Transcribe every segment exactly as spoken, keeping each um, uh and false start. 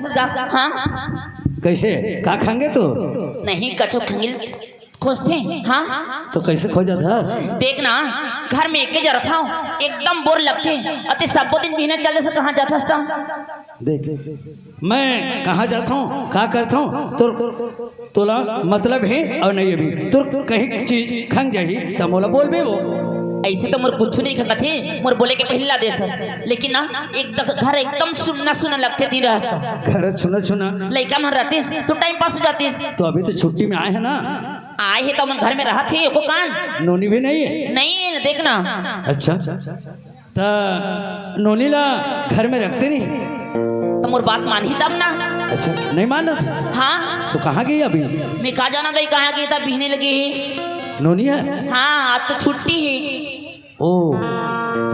हाँ। कैसे? का खंगे तू? नहीं, कछु खंगिल खोजथे। हाँ। तो कैसे खोजत हस? देख ना, घर में एके जरत हंव, एकदम बोर लगथे। अते सब्बो दिन बिहने चल देस, कहाँ जाथस त? देख, मैं कहाँ जाथंव, का करथंव, तोर तोला मतलब हे अउ नहीं अभी। तोर कहीं चीज खंग जाही, त मोला बोलबे वो। ऐसे तो मोर कुछु नहीं खंगत हे, मोर बोले के पहले ला देथस। लेकिन ना, एक दग-, घर एकदम सुन्ना सुन्ना लगथे, दिन रहता। घर सुन्ना सुन्ना? लइका मन रहतिस, तो टाइम पास हो जातिस। तो अभी तो छुट्टी में आए हे ना? आए हे तो मन घर में रहत हे, एको कान। नोनी भी नहीं है? नहीं है, देख ना। अच्छा। त नोनी ला घर में रखते नहीं? त मोर बात मानही तब ना। अच्छा, नहीं मानत? हाँ। तो कहाँ गई अभी? मैं का जाना गई, कहाँ गई तब बिहने लगी ही। नोनी है? हाँ, आज तो छुट्टी ही। ओ, त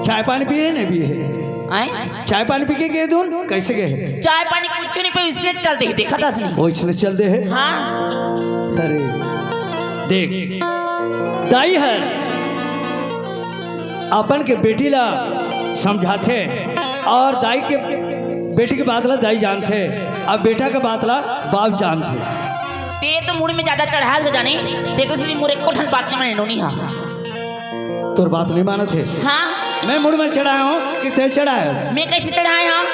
चाय पानी पिए नहीं पिए? आए? चाय पानी पी के गए तुम? कैसे गए? चाय पानी कुछ नहीं पे, इसने चल दे, देखा था इसने। ओ, इसने चल दे है? हाँ। अरे, देख, दाई हर अपन के बेटी ला समझाथे अउ दाई के, बेटी के बात ला दाई जानथे, अउ बेटा के बात ला बाप जानथे। ते तो मुड़ में ज्यादा चढ़ाल हो जाने, देखो सिर्फ मोर एको ठन बात नहीं माने नोनी हा। तोर बात नहीं मानत हे। हाँ। मैं मुड़ में चढ़ाए हंव कि ते चढ़ाए हस? मैं कैसे चढ़ाए हंव?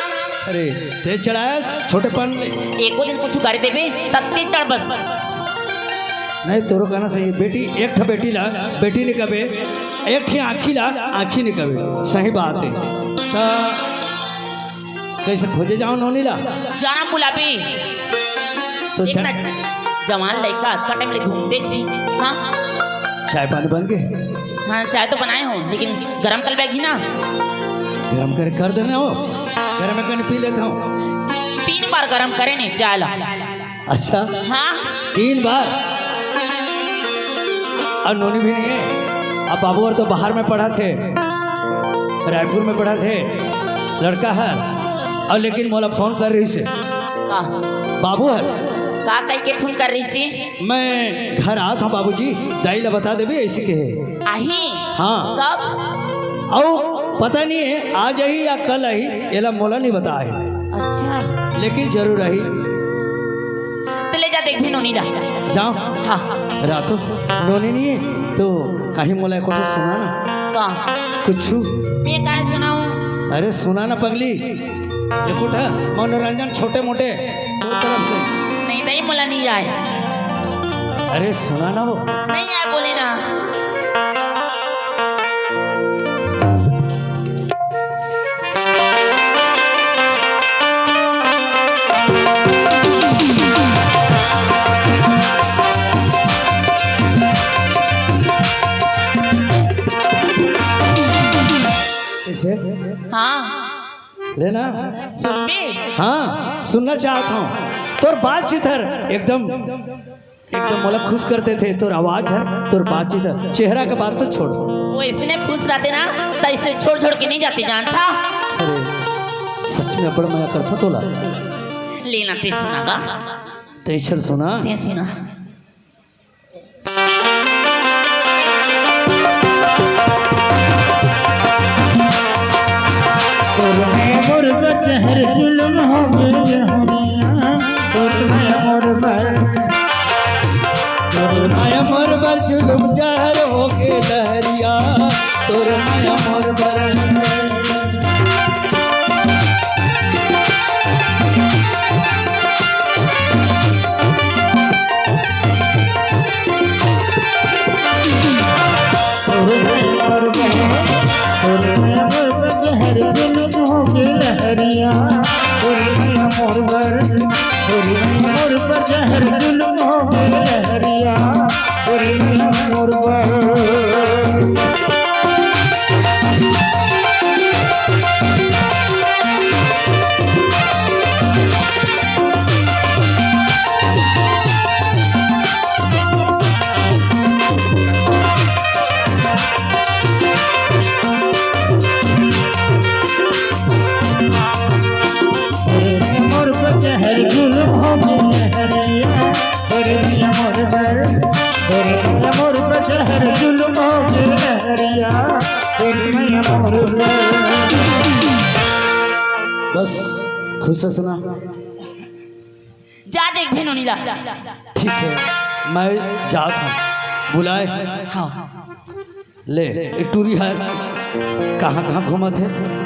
अरे, ते चढ़ाए हस, छोटेपन ले। एको दिन कुछु गारी देबे, तब ते चढ़ बस। नहीं, तोरो कहना सही हे। बेटी, एक ठा बेटी ला, बेटी नहीं कबे, एक ठे आँखी ला, आँखी नहीं कबे। सही बात हे। त कैसे खोजे जाओ नोनी ला? जाना बुलाबे। तो देख चा- ना, जवान लइका अतका टाइम ले घूमते जी। हाँ। चाय पानी बन गए? हाँ, चाय तो बनाए हंव, लेकिन गरम कर लेबे ही ना। गरम कर, कर देना हो, गरम में कहीं पी लेता हूँ। तीन बार गरम करे नहीं चाय ला। अच्छा? हाँ। तीन बार? अब नोनी भी नहीं है। अब बाबू हर तो बाहर में पढ़थे, रायपुर में पढ़थे लड़का हर। अउ लेकिन मोला फोन कर रहिसे। का? बाबू हर। का कहि के फोन कर रहिसे? मैं घर आत हंव बाबूजी, दाई ला बता देबे, ऐसे कहे। आही? हाँ। कब? अउ पता नहीं हे, आज आही या कल आही, एला मोला नहीं बताए। अच्छा। लेकिन जरूर आही। त ले जा, देखबे नोनी ला। जाओ। हाँ। रातो नोनी नहीं हे, तो कहीं मोला एको ठो सुना ना। का? कुछु। मैं काय सुनाऊं? अरे सुना ना पगली, एको ठा मनोरंजन छोटे मोटे तोर तरफ से। नहीं दाई, मोला नहीं आए। अरे सुना ना वो। नहीं आए बोले ना। कैसे? हाँ। ले ना। सुनबे? हाँ, सुनना चाहत हंव। तोर बातचीत हर एकदम, एकदम मोला खुश कर देथे। तोर आवाज हर, तोर बातचीत हर, चेहरा के बात तो छोड़। वो ऐसने खुश रहते ना, त ऐसने छोड़ छोड़ के नहीं जाते, जानथा? अरे, सच में अब्बड़ मया करथंव तोला। ले ना, ते सुना गा। ते चल सुना। ते सुना। तोर में मोर बर जहर जुलम हो गे लहरिया, तोर में मोर बर, तोर में मोर बर जुलम जहर हो गे लहरिया, तोर में मोर बर। बस, खुश हस ना? जा देख बे नोनी ला। ठीक है, मैं जात हूँ, बुलाए। हाँ। ले, ए टूरी हर कहाँ कहाँ घूमत हे?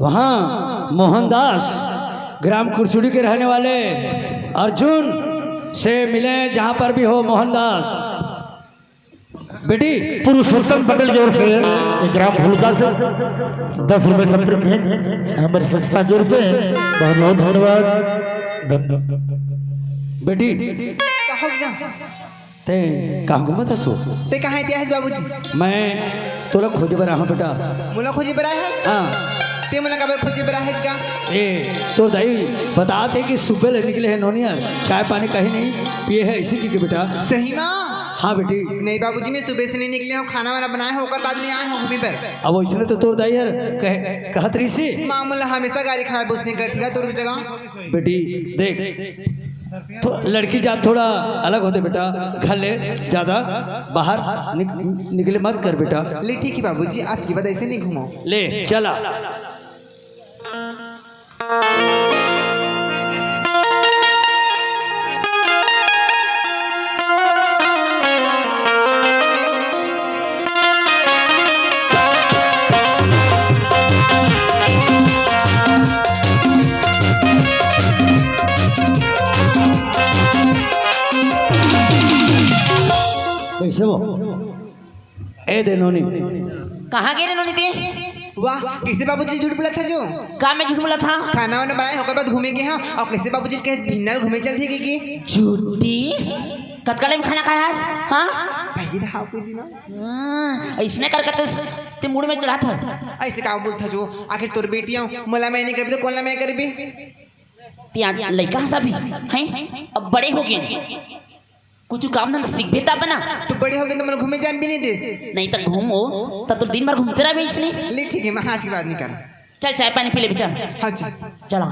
वहाँ मोहनदास, ग्राम कुरसुड़ी के रहने वाले अर्जुन से मिले, जहाँ पर भी हो मोहनदास। बेटी। पुरुषोत्तम पटेल की ओर से ग्राम फुलका से दस रुपए समर्पित है हमारी संस्था की ओर से। बहुत बहुत धन्यवाद। धन्यवाद। बेटी। का हो गया? ते कहाँ घूमत हस? ते कहाँ इतिहास बाबूजी? मैं तोला खोजे बर आए हँव बेटा। मोला खोजे बर आए हस? हाँ। ते मोला काबर खोजे बर आए हस का? ए, तोर दाई बतात हे कि सुबह ले निकले हे नोनी हर, चाय पानी कहीं नहीं पिए हे, ऐसे कहिके बेटा। सही मा? हाँ बेटी। नहीं बाबूजी, मैं सुबह से नहीं निकले हँव, खाना वाना बनाए हँव, ओकर बाद में आए हँव घूमे बर। अब वइसने तो तोर दाई हर कहे, कहत रहिसे। माँ मोला हमेशा गारी खाए बर ओइसने करथे का तोर जगह। बेटी देख, तो लड़की जात थोड़ा अलग होथे बेटा, घर ले ज्यादा बाहर निक-, निकले मत कर बेटा। ले ठीक हे बाबूजी, आज के बाद ऐसे नहीं घूमँव। ले चला। कैसे हो? ए दे नोनी। कहाँ गे रे नोनी ते? वाह, कइसे बाबूजी झूठ बोलत हस जो? का मैं झूठ बोलत हँव? खाना वाना बनाए, ओकर बाद घूमे गे हँव, अउ कइसे बाबूजी कहे बिहनिया ल घूमे चलथे कहिके? झूठी। कतका time खाना खाए हस? हाँ? भाई रहा कोई दिन। हाँ, अइसने करके ते, ते मूड़ में चढ़ात हस। अइसे का बोलत हस जो? आखिर तोर बेटी हँव, मोला मैं नहीं करबे त कोन ला मैं करबे? ते आज लइका हस अभी, हैं? अब बड़े हो गे। कुछु काम धंधा सीखबे तब ना। तो बड़े हो गे तो मोला घूमे जान भी नहीं देस। नहीं तो घूमो, तब तो दिन भर घूमते रहिबे इसने। ले ठीक हे, मैं आज के बाद नहीं करँव। चल चाय पानी पी ले बेटा। हाँ, चल। चला।